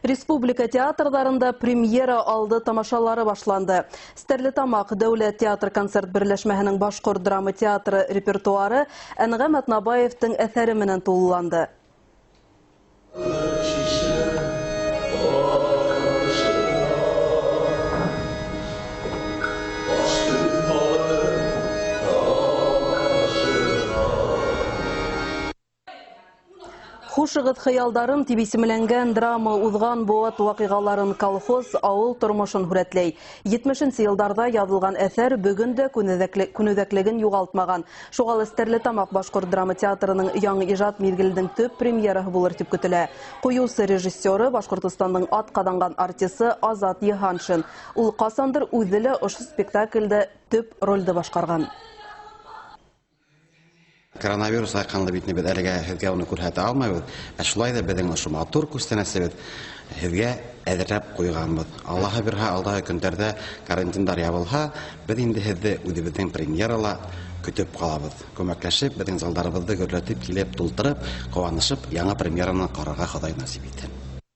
Республика театрҙарында премьера алды тамашалары башланды. Стәрлетамаҡ дәүләт театр концерт берләшмәһенең башҡорт драма театры репертуары Әнғәм Атнабаевтың әҫәре менән тулыланды. Хушығыҙ, хыялдарым тип исемләнгән драма уҙған быуат ваҡиғаларын, колхоз, ауыл тормошон һүрәтләй. 70-нсе йылдарҙа яҙылған әҫәр бөгөн дә көнүҙәклеген юғалтмаған. Шуға ла Стәрлетамаҡ башҡорт драма театрының яңы ижад миҙгеленең төп премьераһы булыр тип көтөлә. Ҡуйыусы режиссеры — Башҡортостандың атҡаҙанған артисы Азат Йыһаншин. Ул ҡасандыр үҙе лә ошо спектаклдә төп ролде башҡарған. Коронавирус арҡаһында бит беҙ әлегә һеҙгә уны күрһәтә алмайбыҙ. Ә шулай ҙа беҙҙең ошо матур күстәнәсебеҙ һеҙгә әҙерләп ҡуйғанбыҙ. Аллаһы бирһә, алдағы көндәрҙә карантиндар ябылһа, беҙ инде һеҙҙе үҙебеҙҙең премьерала көтөп ҡалабыҙ. Күмәкләшеп, беҙҙең залдарыбыҙҙы гөрләтеп, килеп, тултырып, ҡыуанышып, яңы премьераны ҡарарға Хоҙай насип итһен.